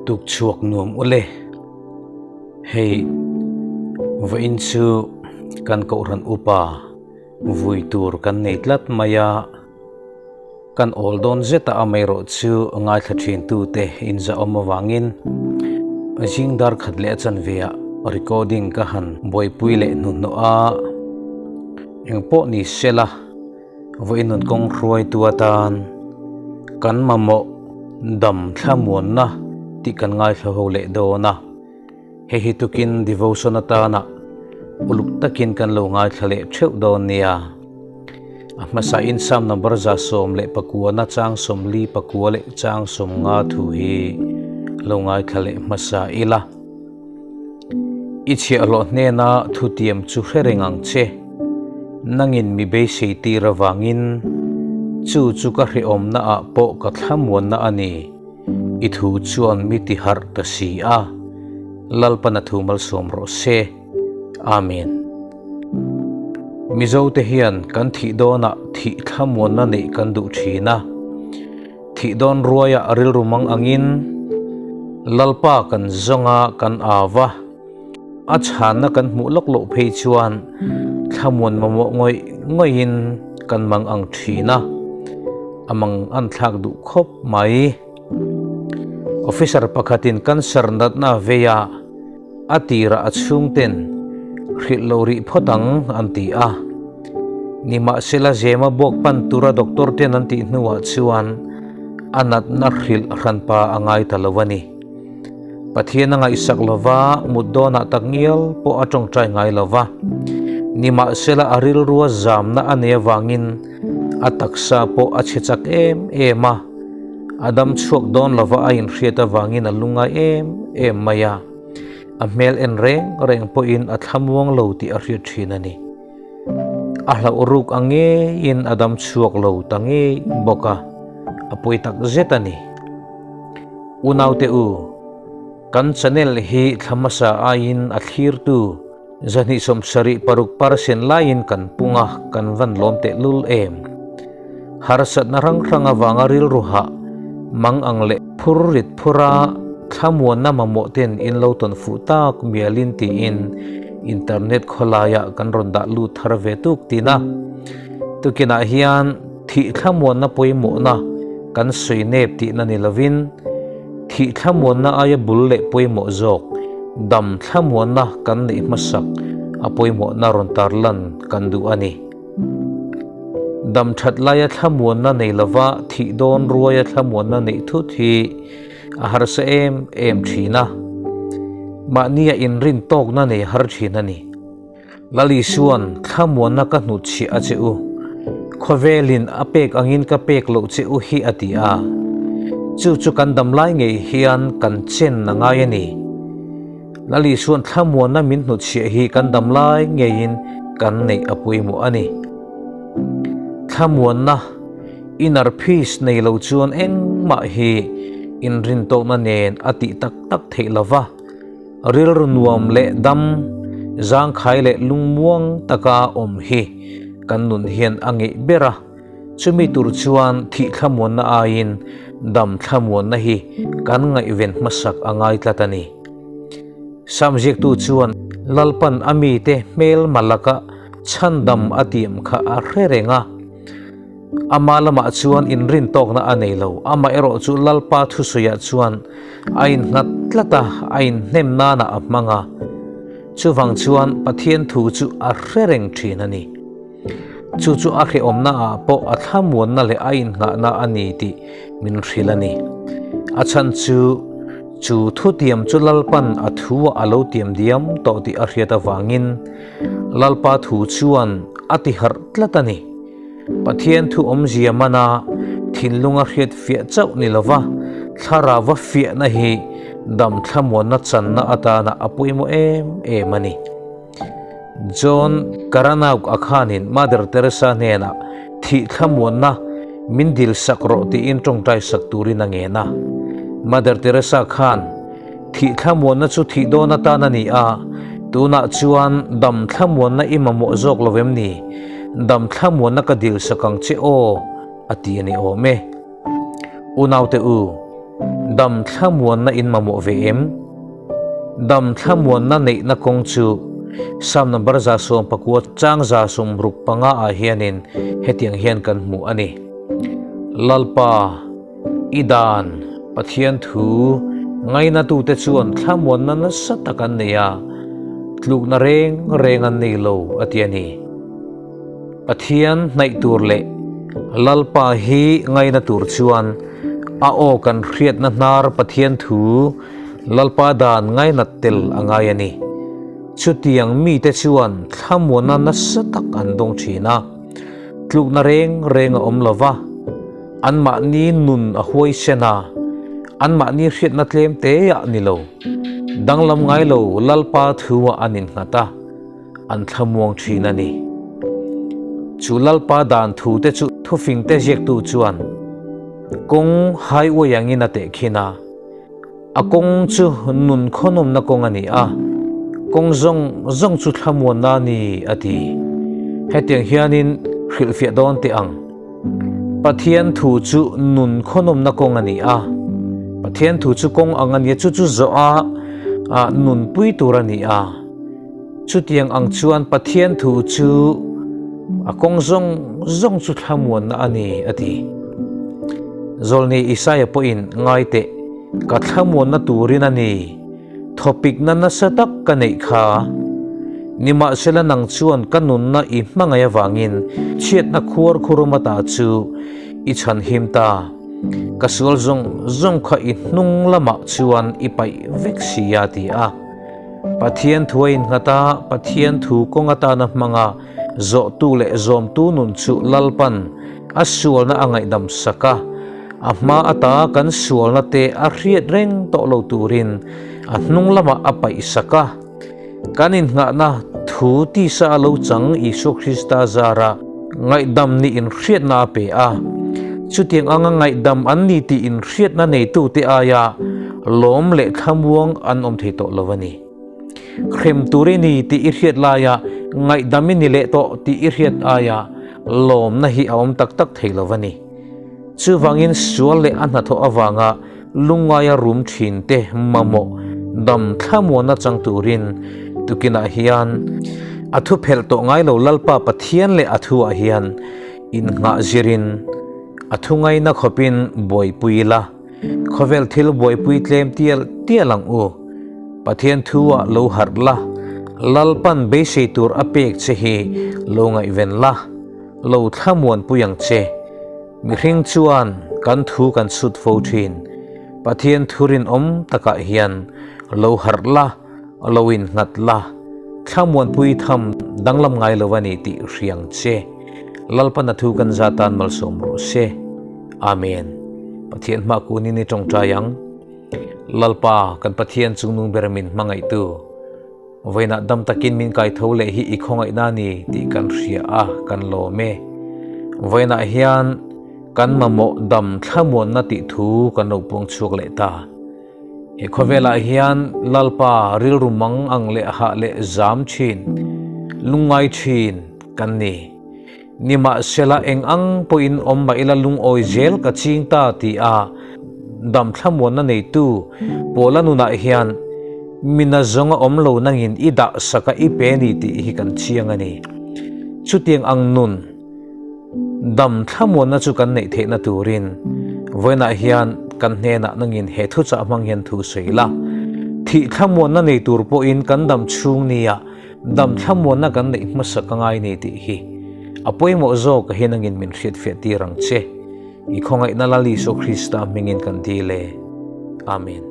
Tuk chhuak nuam ule. Hei vawiin chu kan kohhran upa vui tur kan nei tlat mai a, kan awl dawn zet a amaherawh chu ngaithla thin tute inzahawm avangin zing dar khat leh a chanve ah recording ka han buaipui leh hnuhnawh a, engpawh ni sela. Vawiin nun kawng hruaitu atan kan mamawh dam thlamuanna tih kan ngaithla ho leh dawn a, hei hi tukin devotion atana uluk takin kan lo ngaithla leh theuh dawn nia. A hmasain Psalm number 119 chang 49 leh chang 50 thu hi lo ngaithla leh hmasa ila. I chhiahhlawh hnena thutiam chu hre reng ang che. Nangin mi beisei tir avangin chu chu ka hrehawmna ah pawh ka thlamuanna a ni. I thu chuan mi ti harh ta si a. Lalpan a thu malsawm rawh se. Amen. Mizo te hian kan thih dawnah thih thlamuanna neih kan duh thin a. Thih dawn ruaiah rilru mang angin Lalpa kan zawng a, kan au a. A chhanna kan hmuh lawk loh phei chuan thlamuan mamawh ngawih ngawihin kan mang ang thin a, a mang an thlak duh khawp mai. Officer pakhatin cancer natna a vei a, A tirah a chhungten hrilh lo rih phawt ang an ti a. Nimahsela Zema bawk pan tura doctor ten an tih hnuah chuan a natna hrilh hranpa a ngai ta lo a ni. Pathian a ngaihsak lova mut dawnah tak ngial pawh a tawngtai ngai lo va. Nimahsela a rilrua zamna a nei avangin a taksa pawh a chhe chak em em a. A dam chhuak dawn lova a inhriat avangin a lungngai em em mai a, a hmel en reng reng pawhin a thlamuang lo tih a hriat thin a ni. A hlauh ruk ang ngeiin a dam chhuak lo ta ngei bawk a, a pawi tak zet a ni. Unaute u, kan channel hi thla hmasa aiin a thlirtu 276 percent laiin kan pung a, kan van lawm tehlul em. Harsatna hrang hrang avanga rilru hah mang ang leh phur rit phura thlamuanna mamawh ten in lo tawn fuh tak mialin tiin internet khawlaiah kan rawn dah lut thar ve tuk tin a. Tukinah hian thih thlamuanna pawimawhna kan sawi nep tihna ni lovin, Thih thlamuanna aia bul leh pawimawh zawk, dam thlamuanna kan neih hmasak a pawimawhna rawn tarlan kan duh a ni. Dam that laia thlamuanna nei lova thih dawn ruaia thlamuanna neih thut hi a harsa em em thin a, mahnia inrin tawkna nei har thin a ni. Lal Isuan thlamuanna ka hnutchhiah a che u, khawvelin a pek angin ka pek loh che u hi a ti a. Chu chu kan dam lai ngei hian kan chen a ngai a ni. Lal Isuan thlamuanna min hnutchhiah hi kan dam lai ngeiin kan neih a pawimawh a ni. Thlamuanna, inner peace, nei lo chuan engmah hi inrintawkna nen a tih tak tak theih lova. Rilru nuam leh dam, zangkhai leh lungmuang taka awm hi kan nun hian a ngeih ber a, chumi tur chuan thih thlamuanna aiin dam thlamuanna hi kan ngaihven hmasak a ngai tlat a ni. Sam ziaktu chuan Lalpan a mite hmel malaka chhandam a tiam kha a hre reng a. Ama lamah chuan inrintawkna a nei lo, amaherawh chu Lalpa thusawiah chuan a innghat tlat a, a inhnem nanah a hmang a. Chuvang chuan Pathian thu chu a hre reng thin a ni. Chu chu a hrehawmnaah pawh a thlamuanna leh a innghahna a ni tih min hrilh a ni. A chhan chu, chu thutiam chu Lalpan a thu-ah a lo tiam diam tawh tih a hriat avangin Lalpa thu chuan a tiharh tlat a ni. Pathian thu awmzia mana thinlunga hriat fiah chauh ni lova thlarauva fiahna hi dam thlamuanna channa atana a pawimawh em em a ni. John Karanauk a khanin Mother Teresa hnenah thih thlamuanna min dil sak rawh tiin tawngtai sak turin a ngen a. Mother Teresa khan thih thlamuanna chu thih dawn atan a ni a, tunah chuan dam thlamuanna i mamawh zawk lo em ni? Dam thlamuanna ka dil sak ang che aw, a ti a ni awm e. Unaute u, Dam thlamuanna in mamawh ve em? Dam thlamuanna neihna kawng chu Psalm number 119 chang 65 ah hianin hetiang hian kan hmu a ni. Lalpa, i dan, Pathian thu, ngainatute chuan thlamuanna nasa tak an nei a, tlukna reng reng an nei lo, a ti a ni. Pathian hnaih tur leh Lalpa hi ngaina tur chuan a aw kan hriatna hnar Pathian thu Lalpa dan ngainat tel a ngai a ni. Chutiang mite chuan thlamuanna nasa tak an dawng thin a, tlukna reng reng a awm lo va, anmahni nun a huaisen a, anmahni hriatna tlem te ah ni lo, danglam ngai lo Lalpa thu ah an innghat a. An thlamuang thin a ni. Chu Lalpa dan thu te chu thufing te ziaktu chuan kawng highway angin a tehkhin a. A kawng chu nun khawnawmna kawng a ni a, kawng zawng zawng chu thlamuanna a ni a ti. Hetiang hianin hrilhfiah dawn teh ang. Pathian thu chu nun khawnawmna kawng a ni a, Pathian thu chu kawng ang a ni a, chu chu zawh a nunpui tur a ni a. Chutiang ang chuan Pathian thu chu a kawng zawng zawng chu thlamuanna a ni, a ti. Zawlni Isaia pawhin, Ngai teh, ka thlamuanna turin a ni, thawpikna nasa tak ka neih kha. Nimahsela nang chuan ka nunna i hmangaih avangin chhiatna khuar khurum ata chu i chhanhim ta. Ka sual zawng zawng kha i hnung lamah chuan i paih vek si a, ti a. Pathian thu a innghat a, Pathian thu kawng atana hmanga zawhtu leh zawmtu nun chu Lalpan a sualna a ngaihdam sak a, a hma ata kan sualna te a hriat reng tawh lo turin a hnung lamah a paih sak a. Kan innghahna thu tisa a lo chang Isua Krista zara ngaihdam nih inhriatna a pe a. Chutiang anga ngaihdam an ni tih inhriatna neitute aia lawm leh thlamuang an awm thei tawh lo a ni. Hrem tur i ni tih i hriat laia ngaihdam i ni leh tawh tih i hriat aia lawmna hi a awm tak tak thei lo a ni. Chuvangin sual leh a hnathawh avanga lungngaia rum thin te mamawh dam thlamuanna chang turin tukinah hian a thu phelh tawh ngai lo Lalpa Pathian leh a thuah hian innghah zirin a thu ngaina khawpin buaipui ila. Khawvel thil buaipui tlem tial tial ang u. Pathian thu ah lo harh la, Lalpan beisei tur a pek che hi lo ngaihven la, lo thlamuanpui ang che. Mihring chuan kan thu kan chhut fo thin. Pathian thu rinawm takah hian lo harh la, lo innghat la, thlamuanpui tham danglam ngai lo a ni tih hriang che. Lalpan a thu kan za tan malsawm rawh se. Amen. Pathian hma kunin i tawngtai ang. Lalpa, kan Pathian chungnung ber min hmangaihtu. Vawiinah dam takin min kai tho leh hi i khawngaihna a ni tih kan hria a, kan lawm e. Vawiinah hian kan mamawh dam thlamuanna tih thu kan lo puang chhuak leh ta. He khawvelah hian Lalpa rilru mang ang leh hah leh zam thin, lungngai thin kan ni. Nimahsela eng ang pawhin awm mah ila lungawi zel ka ching ta ti a dam thlamuanna neitu Paula nunah hian mina zawnga awm lo nangin i dah sak a i pe ni tih hi kan chiang a ni. Chutiang ang nun dam thlamuanna chu kan neih theihna turin vawiinah hian kan hnenah nangin he thuchah hmang hian thu sawi ila. Thih thlamuanna nei tur pawhin kan dam chhung nia Dam thlamuanna kan neih hmasa ka ngai ni tih hi a pawimawh zawk a hian angin min hriatfiah tir ang che. I khawngaihna Lal Isua Krista hmingin kan dil e. Amen.